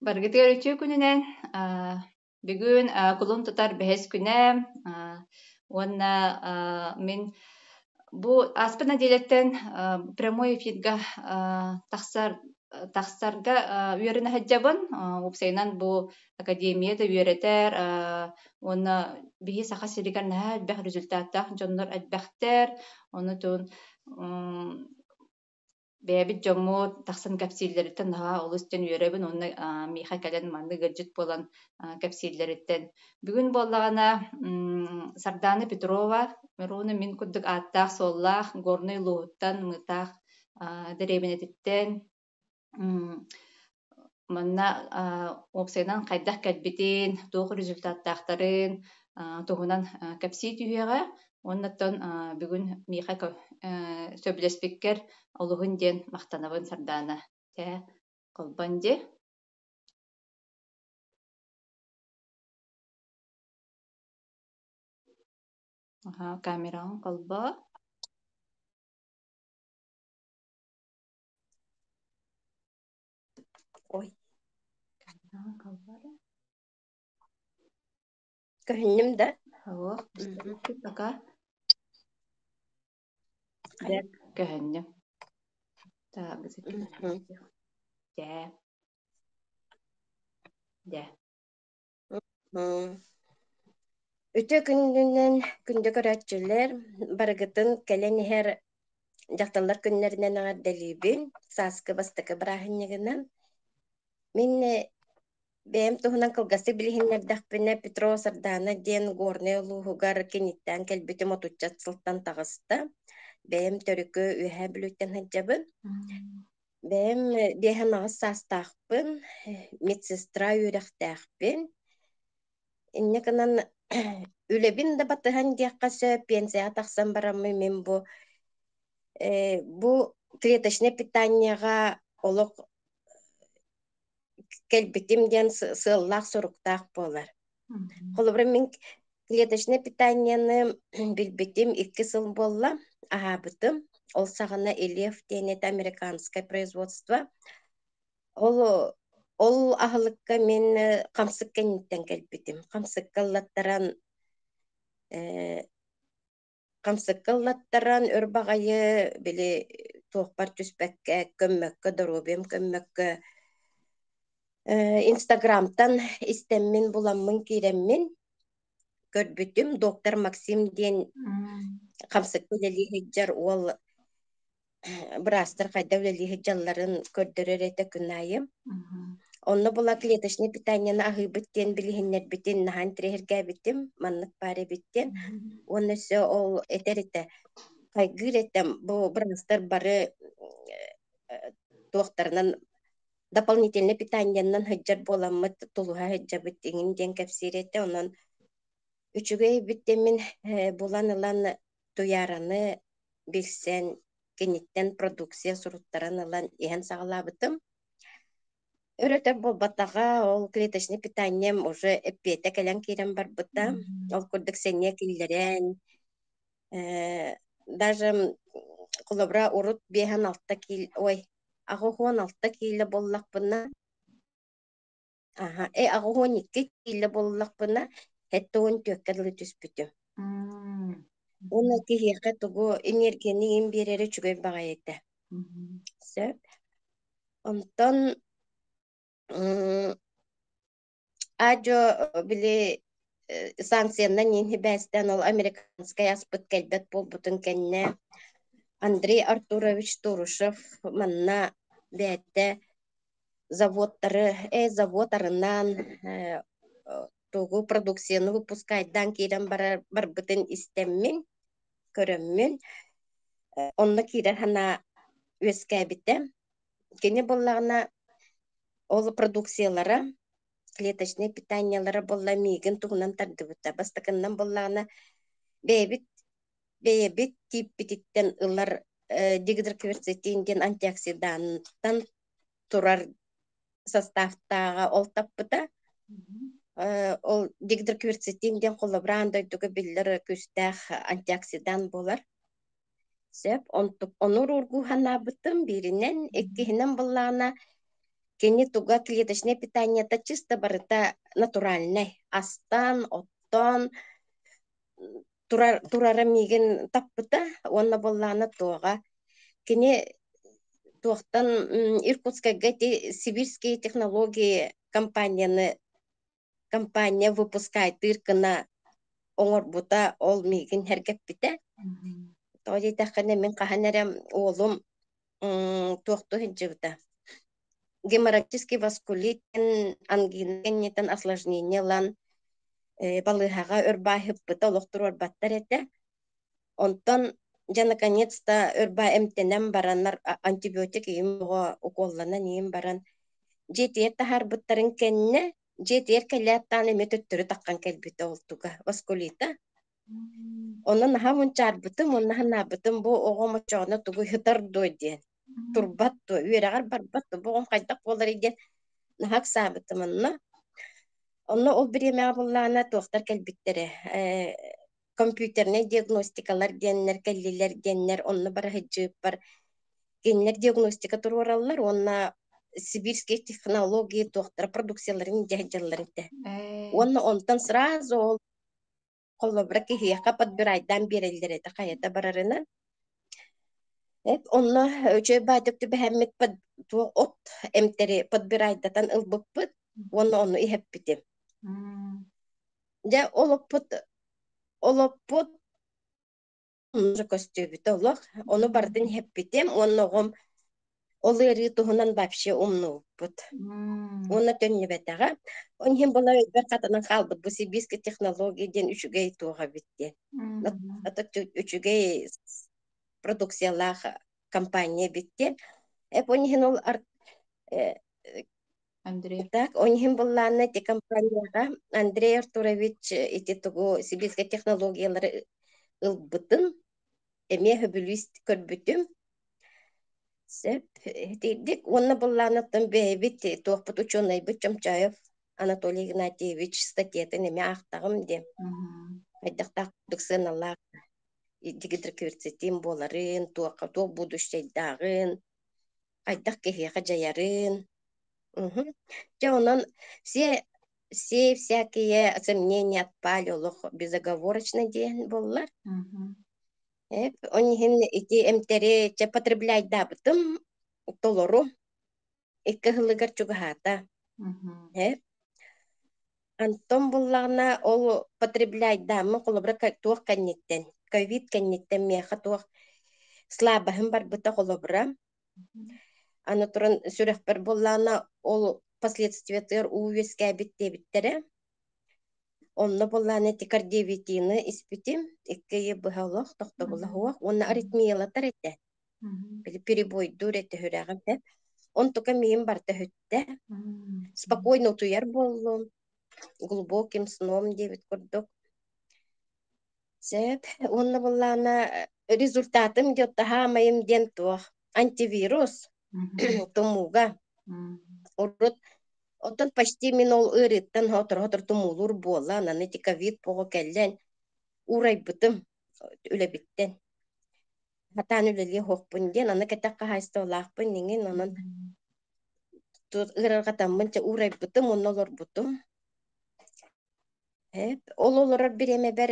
Барыгытыгар үтүө күнүнэн. Бүгүн кулун тутар бэһис күнэ уонна мин бу ааспыт нэдиэлэттэн прямой эфирга тахсар тахсарга үөрэнэ сылдьабын. Уопсайынан бу академия да үөрэтэр уонна биһи Саха сиригэр наһаа элбэх результаттаах дьоннор элбэхтэр. Ону туун Бэйэбит дьоммут тахсан кэпсииллэриттэн наһаа олус диэн үөрэбин уонна миэхэ кэлэн маннык ыалдьыт буолан кэпсииллэриттэн. Бүгүн буоллаҕына Сардаана Петрова, Мирону мин курдук ааттаах-суоллаах Горнай улууһуттан Мыытаах дэриэбинэтиттэн манна уопсайынан хайдах кэлбитин, туох результаттаахтарын туһунан кэпсии түһүөҕэ. Уонна оттон бүгүн миэхэ сөбүлэспиккэр олуһун диэн махтанабын Сардаана. Чэ, холбон дии. Аха, камераҕын холбоо. Ой, көһүннүм да? Суох, Мгм. пока. Дьэ, көһүннүм. Так, Мгм. дьэ, дьэ. Мгм. Үтүө күнүнэн күндү көрөөччүлэр, барыгытын кэлэн иһэр дьахталлар күннэринэн эҕэрдэлиибин, сааскы бастакы бырааһынньыгынан. Мин бэйэм туһунан кылгастык билиһиннэрдэхпинэ, Петрова Сардаана диэн Горнай улууһугар киниттэн кэлбитим отучча сылтан таҕыста. Бэйэм төрүкү Үөһээ Бүлүүттэн сылдьабын. Бэйэм 58 саастаахпын, медсестра үөрэхтээхпин. Инньэ гынан үлэбин да батыһан диэххэ сөп, пенсияҕа тахсан бараммын мин бу клеточнай питаниеҕа олох кэлбитим диэн сыаллаах-соруктаах буолар. Холобура, мин клеточнай питаниены билбитим 2 сыл буолла, аһаабытым. Ол саҕана Элев диэн это американское производство. Ол ол аһылыкка мин хамсык кэнниттэн кэлбитим. Хамсыкка ыллаттаран э, Хамсыкка ыллаттаран өр баҕайы били туохпар түспэккэ, көммөккө, доруобуйам көммөккө Инстаграмтан истэммин, буламмын киирэммин көрбүтүм доктор Максим диэн хамсыкка үлэлии сылдьар уол быраастар хайдах үлэлии сылдьалларын көрдөрөр этэ күн аайы. Онно була клеточное питаниены аһыыбыт диэн билиһиннэрбитин наһаа интэриэһиргээбитим, маннык баар эбит диэн. Уонна өссө ол этэр этэ, хайгыыр этэм, бу быраастар бары туохтарынан дополнительное питаниенан сылдьар буоламмыт тулуһа сылдьабыт иҥин диэн кэпсиир этэ. Онон үчүгэй эбит диэммин булан ылан Туйаараны билсэн, киниттэн продукция суруттаран ылан иһэн саҕалаабытым. Өр-өтөр буолбатаҕа, ол клеточный питанием уже эппиэтэ кэлэн киирэн барбыта. Ол курдук сэниэ киллэрэн, даже холобура урут 56 киил, ой, 86 киилэ буоллахпына, аха, 82 киилэ буоллахпына, 74-кэ дылы түспүтүм. Уонна киһиэхэ тугу энергияны иҥин биэрэрэ үчүгэй баҕайы этэ. Сөп. Онтон аа-дьуо били санкциянан иин сибээстээн ол американскай аспыт кэлбэт буолбутун кэннэ Андрей Артурович Турушев манна бэйэтэ заводтары завод арынан тугу продукцияны выпускайдаан киирэн барар барбытын истэммин көрөммүн онно киирэр санаа үөскээбитэ. Кини буоллаҕына ол продукциялара клеточнай питаниелара буолла миигин тугунан тардыбыта. Бастакыннан буоллаҕына бэйэбит бэйэбит тииппититтэн ылар дигидрокверцетин диэн антиоксидантан турар составтааҕа ол таппыта. Ол дигидрокверцетин диэн холобура аан дойдуга биллэр күүстээх антиоксидант буолар. Сөп. Онтук ону уруургуу санаабытым бииринэн, иккиһинэн буоллаҕына. Кини туга клеточное питаниета чисто барыта натуральнай. Астан, оттон турар, турара миигин таппыта уонна буоллаҕына туоҕа. Кини туохтан Иркутскайга ити Сибирские технологии компанияны компания выпускайтыыр гына оҥорбута ол миигин сэргэппитэ. Тоҕо диэтэххинэ мин хаһан эрэ уолум туохтуу сылдьыбыта. Геморрагический васкулит ангина кэнниттэн осложнение ылан балыыһаҕа өр бааһыппыта олох туруорбаттар этэ. Онтон дьэ наконец-то өр баа эмтэнэн бараннар антибиотик ийэм оҕо укуолланан ийэм баран дьиэтигэр таһаарбыттарын кэннэ дьиэтигэр кэлээт даҕаны эмиэ төттөрү таххан кэлбитэ ол туга васкулита. Онно наһаа мунчаарбытым уонна санаабытым бу оҕом оччоҕуна тугу ыһытар дуо диэн, турбат дуо, үөрэҕэр барбат дуо, бу оҕом хайдах буоларый диэн наһаа ыксаабытым онно. Онно ол бириэмэҕэ буллаҕына туохтар кэлбиттэрэ компьютернай диагностикалар диэннэр кэллилэр диэннэр онно бара сылдьыыппар кинилэр диагностика туруораллар уонна сибирские технологии туохтара продукцияларын илдьэ сылдьаллар этэ. Уонна онтон сразу ол холобура киһиэхэ подбирайдаан биэрэллэр этэ хайата барарынан. Онно үчүгэй баайдык түбэһэммит туох от эмтэри подбирайдатан ылбыппыт уонна ону иһэппитим. Дьэ олоппут олоппут көстүбүтэ олох. Ону барытын иһэппитим уонна оҕом ол ыарыы туһунан вообще умнубуппут. Уонна төннүбэтэҕэ. Ол иһин была өйбөр хатанан хаалбыт бу сибиирскэй технология диэн үчүгэй туох эбит диэн. Үчүгэй продукциялаах компания эбит диэн. Ол иһин ол Андрей. Так, ол иһин былаанна ити компанияҕа Андрей Артурович ити тугу сибиирскэй технологиялары ылбытын эмиэ сөбүлүү көрбүтүм. Сөп. Итирдик уонна былаанаттан бэйэбит туохпут учуонайбыт Чомчоев Анатолий Игнатьевич статьятын эмиэ аахтаҕым диэн. Хайдахтаах курдук сыаналаах дигидрокверцетин буоларын, туохха туох будущайдааҕын, хайдах киһиэхэ дьайарын. Мгм. Дьэ онон все все всякие сомнения отпали олох безоговорочно диэн буоллар. Ол иһин ити эмтэри чэ потребляйдаабытым толору икки ыһылыгар чугаһаата. Антон буллаҕына ол потребляйдааммын холобура туох кэнниттэн ковид кэнниттэн миэхэ туох слабоһым барбыта холобура Аны туран сүрэхпэр буоллаҕына ол последствиятыгар уу үөскээбит диэбиттэрэ. Онно буоллаҕына ити кардиовитины испитим, икки ыйы быһа олох тохтобула суох уонна аритмиялатар этэ. Били перебойдуур этэ сүрэҕим этэ. Онтука миигин барыта сүттэ. Спокойно утуйар буоллум, глубоким сном диэбит курдук. Сөп. Уонна буоллаҕына результатым диэн диэн туох антивирус тумууга. Урут оттон почти мин ол ыарыыттан сотору-сотору тумуулуур буолан, аны ити ковид буола кэллэн уурайбытым үлэбиттэн. Сатаан үлэлиэ суохпун диэн, аны кэтэх хаһаайыстыбалаахпын иҥин, онон ыарырҕатаммын чэ уурайбытым уонна олорбутум. Ол олорор бириэмэбэр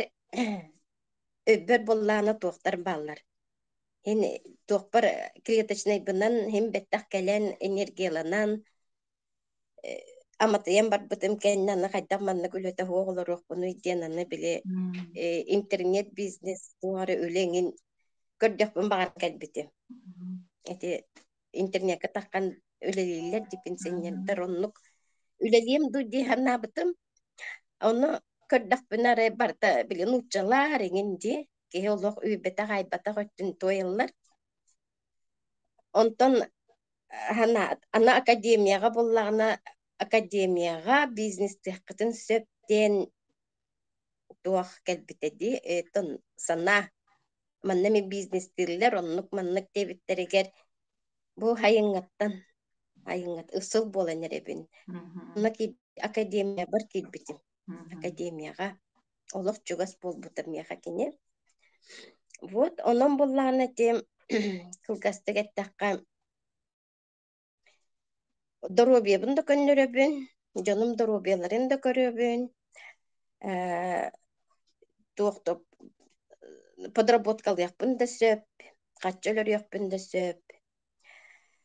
өйбөр буоллаҕына туохтар бааллар. Һин туохпар клеточнайбынан һин бэттэх кэлэн энергияланан аматыйан барбытым кэннэ аны хайдах маннык үлэтэ суох олоруохпунуй диэн аны били интернет-бизнес туох эрэ үлэ эҥин көрдөхпүн баҕар кэлбитим. Ити интернеккэ таххан үлэлииллэр дии пенсионердар оннук үлэлиэм дуу дии санаабытым. Ону көрдөхпүнэ эрэ барыта били нууччалаар эҥин дии киһи олох үүйбэтэх-аайбатах өттүн туойаллар. Онтон аны академияҕа буллаҕына академияҕа бизнестиэххитин сөп диэн туох кэлбитэ дии тон санаа манна эмиэ бизнестииллэр оннук маннык диэбиттэригэр бу хайыҥҥаттан хайыҥҥат ысыл буолан эрэбин онно академиябар киирбитим академияҕа олох чугас буолбута миэхэ кини вот онон буоллаҕына ити кылгастык эттэххэ. Доруобуйабын да көннөрөбүн, дьонум доруобуйаларын да көрөбүн, э, туох да подработкалыахпын да сөп, хаччы өлөрүөхпүн да сөп.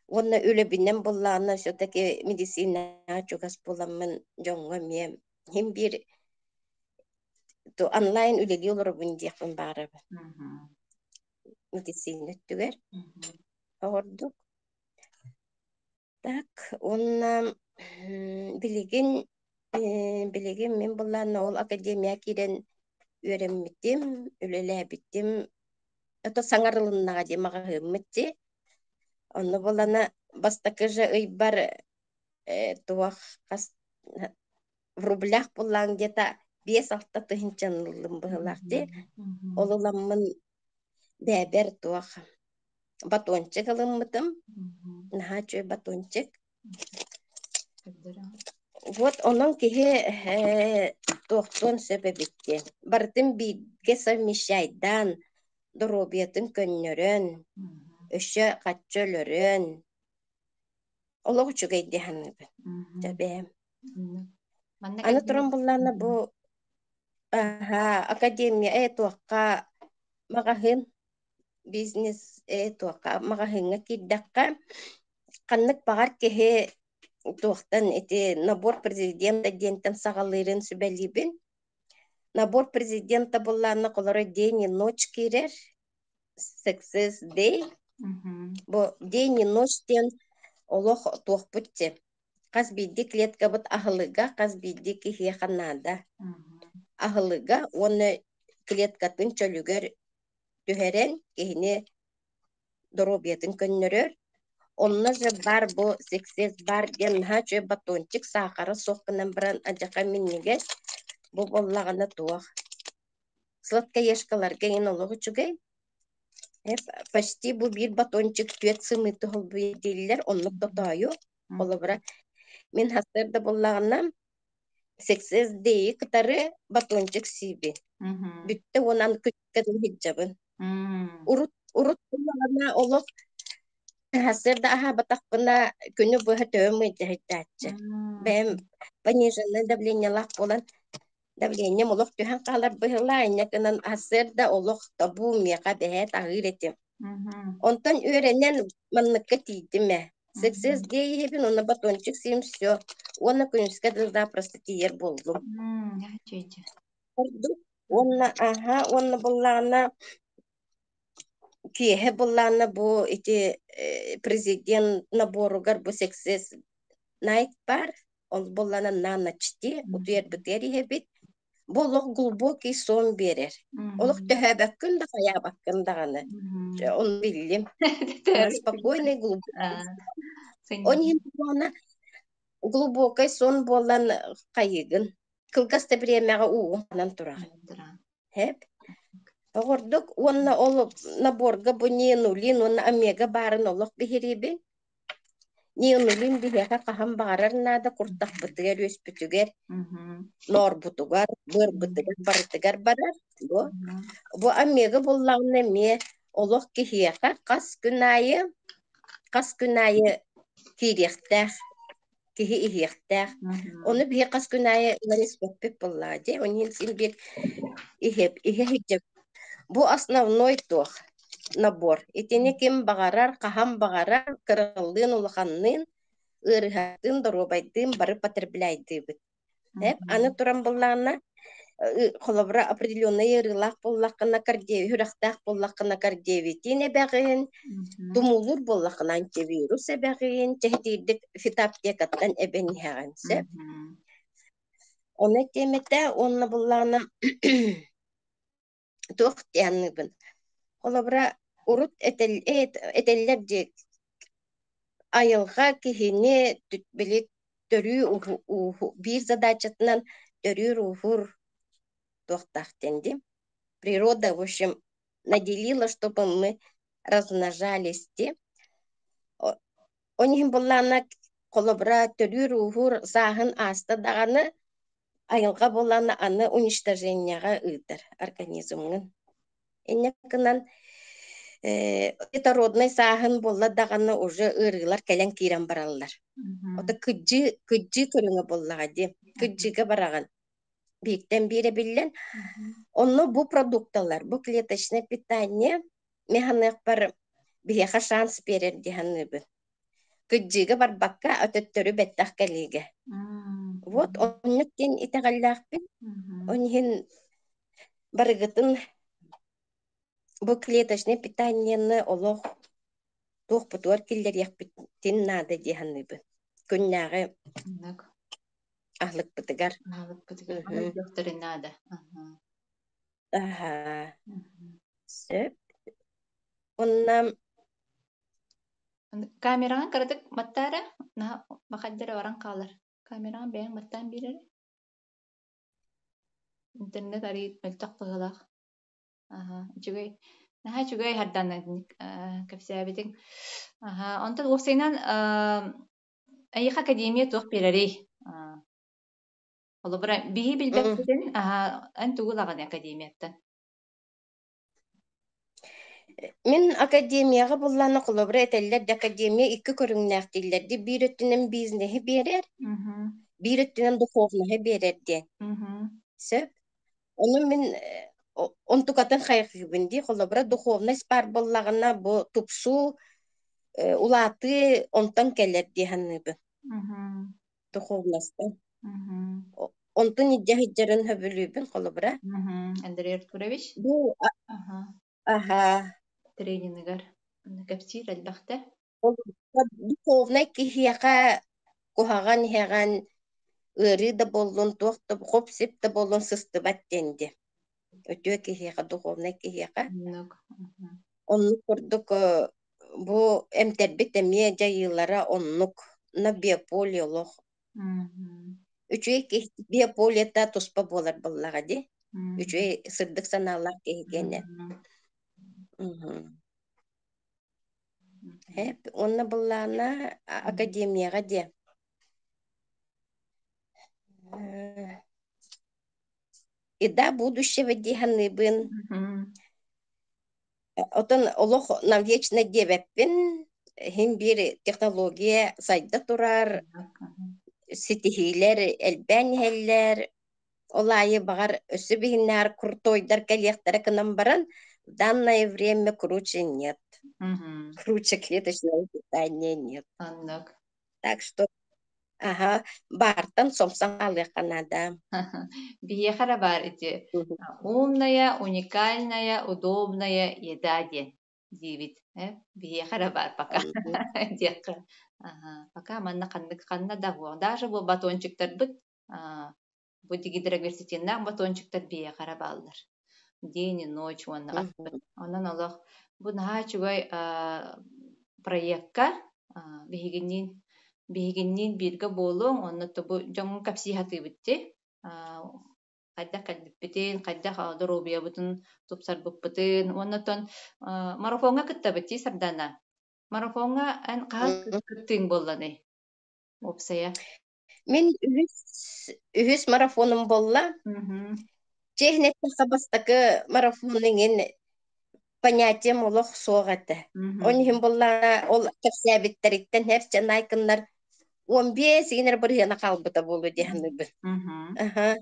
Уонна үлэбинэн буллаҕына все-таки медицинэҕэ чугас буоламмын дьоҥҥо эмиэ иһин биир онлайн үлэлии олоробун диэхпин баҕарабын. Медицина өттүгэр оҕордук. Так уонна билигин билигин мин былаанна ол академия киирэн үөрэммитим, үлэлээбитим. Это саҥарылыннаҕа дии маҕаһыыммыт дии. Онно буолана бастакы же ыйбар туох хас в рублях буллаан где-то 5-6 тыһыынчаны ыллым быһыылаах дии. Ол ыламмын бэйэбэр туох батончик ылыммытым. Наһаа үчүгэй батончик. Вот онон киһи туохтуон сөп эбит диэн. Барытын бииргэ совмещайдаан, доруобуйатын көннөрөн, өссө хаччы өлөрөн, олох үчүгэй дии саныыбын. Дьэ бэйэм. Манна Аны кэлбит туран буллаана бу академия туохха маҕаһыын бизнес туохха маҕаһыыҥҥа киирдэххэ ханнык баҕар киһи туохтан ити набор президента диэнтэн саҕалыырын сүбэлиибин. Набор президента буллаана холоро день и ночь киирэр Success Day. Бу день и ночь диэн олох туохпут дии. Хас биирдии клеткабыт аһылыга, хас биирдии киһиэхэ наада. Аһылыга уонна клеткатын чөлүгэр түһэрэн киһини доруобуйатын көннөрөр. Онно же бар бу Success бар диэн наһаа үчүгэй батончик саахара суох гынан баран адьака минньигэс. Бу буоллаҕына туох Сладкоежкаларга иҥин олох үчүгэй. Почти бу биир батончик түөрт сымыыты холбуйа дииллэр, оннук тотоойу. Холобура, мин сарсыарда буллаҕына Success Day кытары батончик сиибин. Бүттэ уонан күккэ сылдьабын. Урут урут буллаҕына олох сарсыарда аһаабатахпына күнү быһа төбөм ыйдаһыйдааччы. Бэйэм пониженное давлениелаах буолан давлением олох түһэн хаалар быһыылаах, инньэ гынан сарсыарда олох табуу миэхэ бэһээт аһыыр этим. Онтон үөрэнэн манныкка тиийдим ээ. Success диэ иһэбин уонна батончик сиим все. Уонна күнүскэ дылы запросто тиийэр буоллум. Ордук уонна аһа уонна буллаҕына киэһэ буллаҕына бу ити президент наборугар бу Success Night баар ол буоллаҕына на ночти утуйарбытыгар иһэбит. Бу олох глубокий сон биэрэр. Олох төһөөбөккүн да хайаабаккын даҕаны. Дьэ, ону биллим. Спокойный глубокий сон. Он иһин буоллаҕына глубокий сон буолан хайыгын. Кылгас да бириэмэҕэ уугун тураҕын. Хэп. Оҕордук уонна ол наборга бу нинулин уонна омега баарын олох биһириибин. Нинулин биһиэхэ хаһан баҕарар наада куртахпытыгар, үөспүтүгэр, ноорбутугар, быарбытыгар барытыгар барар. Бу, бу омега буллаҕына эмиэ олох киһиэхэ хас күн аайы хас күн аайы киириэхтээх киһи иһиэхтээх. Ону биһи хас күн аайы ылан испэппит буоллаҕа дии. Онон син биир иһэ иһэ сылдьабыт. Бу основной туох набор. Итини ким баҕарар, хаһан баҕарар, кыралыын, улаханныын, ыарыһахтыын, доруобайдыын бары потребляйдыыбыт. Эп, аны туран буллаҕына, холобура, определенный ыарыылаах буоллаххына, сүрэхтээх буоллаххына, кардиовитин эбэҕин, тумуулуур буоллаххына, антивирус эбэҕин, чэһитиирдик фитоаптекаттан эбэн иһэҕин сөп. Ону этиэм этэ уонна буллаҕына туох дии саныыбын. Холобура, урут этэллэр дии айылҕа киһини били төрүү биир задачатынан төрүүр-ууһуур туохтаах диэн дии. Природа, в общем, наделила, чтобы мы размножались дии. Ол иһин буоллаҕына, холобура, төрүүр-ууһуур сааһын ааста даҕаны, айылҕа буоллаҕына аны уничтожениеҕа ыытар организмҥын. Инньэ гынан. Детороднай сааһын буолла даҕаны уже ыарыылар кэлэн киирэн бараллар. Ото кыдьыы кыдьыы көрүҥэ буоллаҕа дии. Кыдьыыга бараҕын. Бииртэн биирэ биллэн. Онно бу продукталар, бу клеточное питание мин саныахпар биһиэхэ шанс биэрэр дии саныыбын. Кыдьыыга барбакка, өтөттөрү бэттэх кэлиигэ. Вот оннук диэн итэҕэллээхпин. Ол иһин барыгытын бу клеточное питаниены олох туохпутугар киллэриэхпитин наада дии саныыбын. Күннээҕи Оннук. аһылыкпытыгар. Аһылыкпытыгар өйдүөхтэрин наада. Аһа. Сөп. Уонна Камераҕын кыратык баттаа эрэ, наһаа махайда эрэ баран хаалар. Камераҕын бэйэҥ баттаан биэр эрэ. Интернет арыый мөлтөх быһыылаах. Аһа, үчүгэй. Наһаа үчүгэй Сардаана кэпсээбитиҥ. Аһа, онтон уопсайынан эйиэхэ академия туох биэрэрий? Холобура, биһи билбэппитин, аһа, эн тугу ылаҕын академияттан? Мин академияҕа буллаҕына, холобура, этэллэр да академия икки көрүҥнээх дииллэр дии. Биир өттүнэн бизнеһи биэрэр, биир өттүнэн духовноһы биэрэр диэн. Сөп. Ону мин онтукатын хайҕыыбын дии. Холобура, духовность баар буоллаҕына, бу тупсуу, улаатыы онтон кэлэр дии саныыбын. Духовностан. Онтун илдьэ сылдьарын сөбүлүүбүн, холобура. Андрей Артурович? Бу аха. Тренингар кэпсиир элбэхтэ. Духовнай киһиэхэ куһаҕан иһэҕэн ыарыы да буоллун, туох да хоп-сип да буоллун сыстыбат диэн дии. Үтүө киһиэхэ, духовнай киһиэхэ. Оннук курдук бу эмтэрбит эмиэ дьайыылара оннук на биополе олох. Үчүгэй киһи биополета туспа буолар буоллаҕа дии. Үчүгэй сырдык санаалаах киһи гиэнэ. Эп уонна былаана академияҕа диэ. Еда будущего дии саныыбын. Отон олох навечно диэбэппин. Иһин биир технология сайда турар, ситиһиилэр элбээн иһэллэр. Ол аайы баҕар өссө биһиннээр крутойдар кэлиэхтэрэ гынан баран, в данное время круче нет. Круче клеточного питания нет. Оннук. Так что аха, баартан сомсон хаалыахха наада. Биһиэхэ эрэ баар ити умная, уникальная, удобная еда диэн диибит. Биһиэхэ эрэ баар пока диэххэ. Пока манна ханнык ханна да даже бу батончиктарбыт бу дигидроверситиннаах батончиктар биһиэхэ эрэ бааллар. День и ночь уонна аспыт. Онон олох бу наһаа үчүгэй проекка биһигинниин биһигинниин бииргэ буолуоҥ, онно бу дьоҥҥо кэпсии сатыыбыт дии. Хайдах кэлбиппитин, хайдах доруобуйабытын тупсарбыппытын уонна оттон марафоҥҥа кыттабыт дии Сардаана. Марафоҥҥа эн хаһан кыттыыҥ буолланый уопсайа? Мин үһүс үһүс марафоным буолла. Чиэһинэ эттэххэ, бастакы марафон иҥин понятием олох суох этэ. Ол иһин буоллаҕына, ол кэпсээбиттэриттэн һэр Найкыннар 15 игинэр бырыһыана хаалбыта буолуо дии саныыбын. Аха.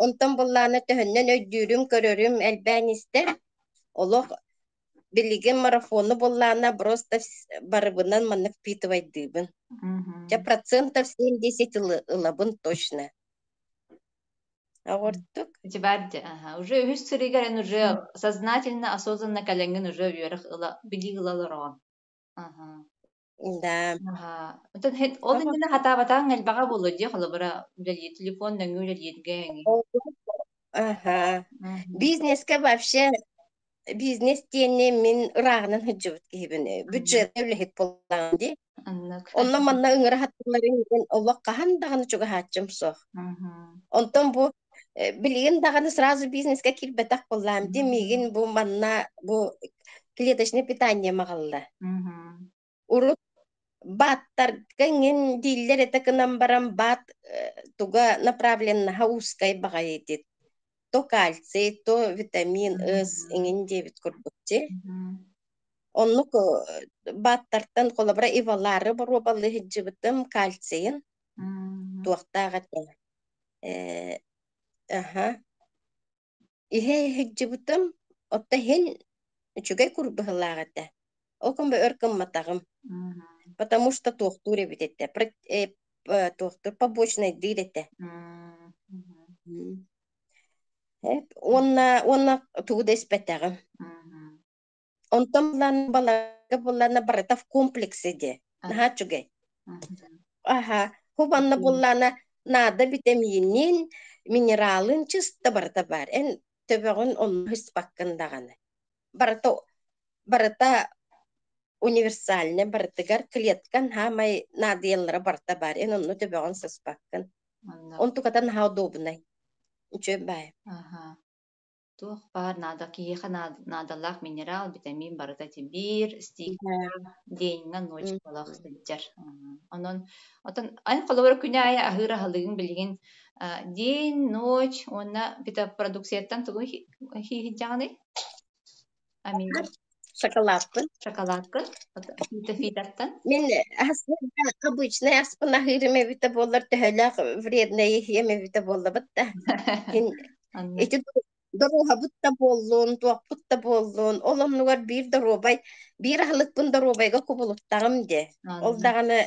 Онтон буоллаҕына төһөннөн өйдүүрүм, көрөрүм элбээн истэ. Олох билигин марафону буоллаҕына просто барыбынан маннык впитывайдыыбын. Чэ процентов 70 ылабын точно. Оҕурдук. Ити баар дии, аха. Уже үһүс сырыыгар эн уже сознательно, осознанно кэлэҥҥин уже үөрэх ыла, билии ыла олороҕун. Аха. Да. Аха. Оттон ол иннинэ хатаабатаҕыҥ элбэҕэ буолуо дии, холобура, үлэлиир телефон нөҥүө үлэлииргэ эҥин. Аха. Бизнеска вообще бизнес диэни мин ырааҕынан сылдьыбыт киһибин. Бюджетнай үлэһит буоллаҕым дии. Оннук. Онно манна ыҥыра сатыылларын иһин олох хаһан даҕаны чугаһааччым суох. Онтон бу билигин даҕаны сразу бизнеска киирбэтэх буоллаҕым дии. Миигин бу манна бу клеточное питание маҕалла. Урут бааттарга иҥин дииллэр этэ гынан баран баат туга направленнаһа узкай баҕайы ити. То кальций, то витамин С иҥин диэбит курдук дии. Оннук бааттартан холобура Ивалары боруобалыы сылдьыбытым кальцийын туохтаах этэ. Э, аха. Иһэ сылдьыбытым, оттон иһин үчүгэй курбуһалаах этэ. Ол гын өр гымматаҕым. Потому что туохтуур эбит этэ. Туохтуур побочнайдыыр этэ. Уонна уонна тугу да испэтэҕим. Онтон булан баларга буллана барыта в комплексе диye. Наһаа үчүгэй. Аха, хубанна буллана наада битэмиинин, минералын чыста барыта бар. Эн төбөҕүн онно ыспаккын даҕаны. Барыта барыта универсальный барытыгар клеткан хаамай наадыйаллара барыта бар. Эн онно төбөҕүн сыспаккын. Онтуката наһаа удобнай. Үчүгэй баай. Туох баар наада киһиэхэ наадалаах минерал, битэмиин барыта ити биир дньҥа ночкалаах сылдьар. Онон отон эн холобура күнү аайы аһыыр аһылыгыҥ билигин день, ночь уонна продукцияттан тугу хииһирдьэҕиний? Амина. Шоколадпын. Шоколадкын? Фито-фитоттан? Мин обычный аспын аһыырым эбитэ буоллар төһөлөөх вредное иһиэм эбитэ буоллабыт да. Ити доруоһабыт да буоллун, туохпут да буоллун, ол оннугар биир доруобай, биир аһылыкпын доруобайга кубулуттаҕым дии. Ол даҕаны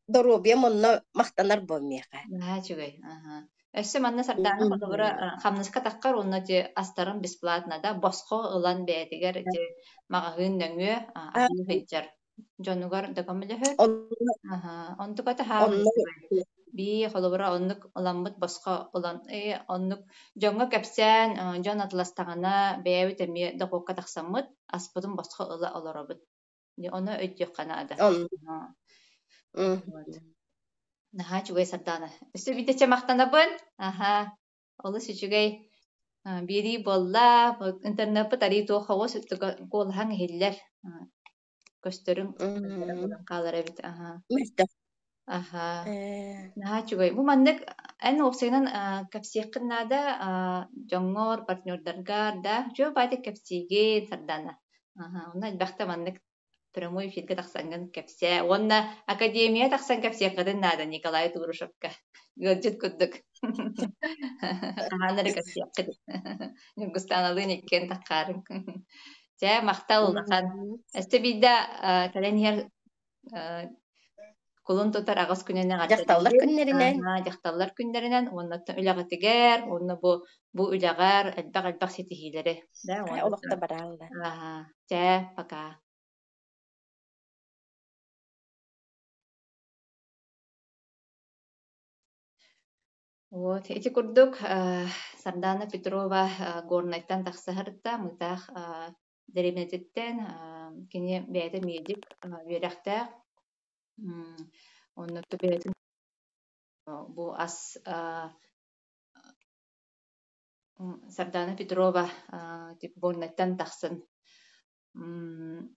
доруобуйам онно махтанар буол миэхэ. Наһаа үчүгэй. Аха. Өссө манна Сардаана холобура хамнаска таххар уонна дьэ астарын бесплатно да босхо ылан бэйэтигэр дьэ маҕаһыын нөҥүө аһыы сылдьар дьонугар да көмөлөһөр. Аха. Онтуката хаамай үчүгэй. Бии холобура оннук ыламмыт босхо ылан оннук дьоҥҥо кэпсээн дьон атыластаҕына бэйэбит эмиэ дохуокка тахсаммыт аспытын босхо ыла олоробут. Ону өйдүөххэ наада. Вот. Наһаа үчүгэй Сардаана. Өссө биирдэ махтанабын. Аха. Олус үчүгэй биэрии буолла. Интернеппит арыы туох оҕус куолаһаҥ иһиллэр. Көстөрүҥ буолан хаалар эбит. Аха. Аха. Наһаа үчүгэй. Бу маннык эн уопсайынан кэпсиэххин наада дьоҥҥор, партнердаргар да үчүгэй баайдык кэпсиигин, Сардаана. Аха, онно элбэхтэ маннык прямой эфиргэ тахсаҥҥын кэпсээ. Уонна академия тахсан кэпсиэххитин наада Николай Турушевка. Ыалдьыт курдук. Хаһан эрэ кэпсиэххит. Ньургустааналыын иккиэн таххаарыҥ. Чэ, махтал улахан. Өссө биирдэ кэлэн иһэр кулун тутар аҕыс күнүн Дьахталлар күннэринэн. Дьахталлар күннэринэн уонна үлэҕитигэр уонна бу үлэҕэр элбэх-элбэх ситиһиилэри. Да, олохто бараалла. Чэ, пока. Вот ити курдук Сардаана Петрова Горнайтан тахсыһарта мытаах дэриэбинэтиттэн кини бэйэтэ медик үөрэхтээх онно бэйэтин бу ас Сардаана Петрова Горнайтан тахсан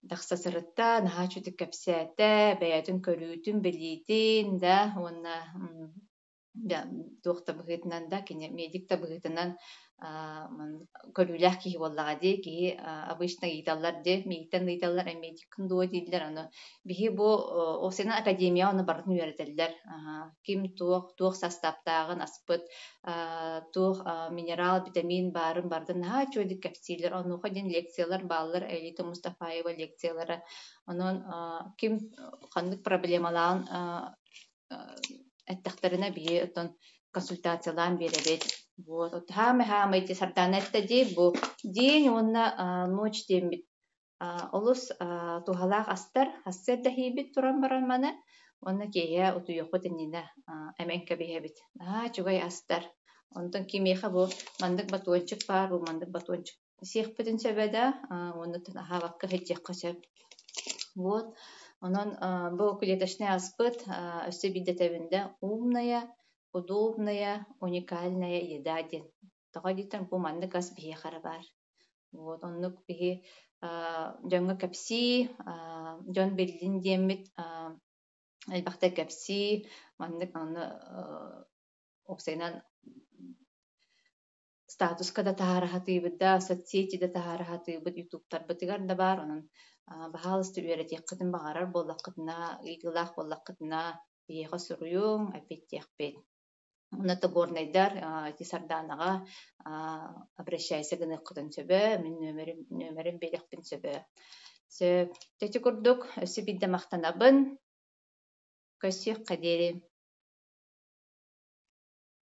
тахса сырытта, наһаа үчүгдүк кэпсээтэ, бэйэтин көрүүтүн, билиитин да уонна туох да быһыытынан да, кини медик да быһыытынан көрүүлээх киһи буоллаҕа дии. Киһи обычно ыйыталлар дии, миигиттэн ыйыталлар, эн медиккин дуо дииллэр. Ону биһи бу Осина академия ону барытын үөрэтэллэр. Ким туох, туох састааптааҕын аспыт, туох минерал, витамин баарын барытын наһаа үчүгэйдик кэпсииллэр. Онуоха диэн лекциялар бааллар, Элита Мустафаева лекциялара. Онон ким ханнык проблемалааҕын эттэхтэринэ биһи оттон консультациялаан биэрэбит. Вот хаамай-хаамай дии Сардаана эттэ дии бу день уонна ночь диэммит олус туһалаах астар сарсыарда иһиибит туран баран маны уонна киэһэ утуйуохпут иннинэ эмэн кэбиһэбит. Наһаа үчүгэй астар. Онтон кимиэхэ бу маннык батончик баар, бу маннык батончик сиэхпитин сөбө да уонна аһаабакка сылдьыахха сөп. Вот. Онон бу клеточнай аспыт өссө биирдэ этэбин да умная, удобная, уникальная еда диэн. Тоҕо диэтэр бу маннык ас биһиэхэ эрэ баар. Вот оннук биһи дьоҥҥо кэпсии, дьон биллин диэммит элбэхтэ кэпсии, маннык аны уопсайынан. Статуска да таһаара сатыыбыт да, соцсети да таһаара сатыыбыт, ютубтарбытыгар да баар. Онон баһаалыста үөрэтиэххитин баҕарар буоллаххытына, ыйытыылаах буоллаххытына, биһиэхэ суруйуҥ, эппиэттиэхпит. Онно горнайдар ити Сардаанаҕа обращайся гыныаххытын сөбө, мин нүөмэрим, нүөмэрим биэриэхпин сөбө. Сөп. Ити курдук, өссө биирдэ махтанабын. Көрсүөххэ диэри.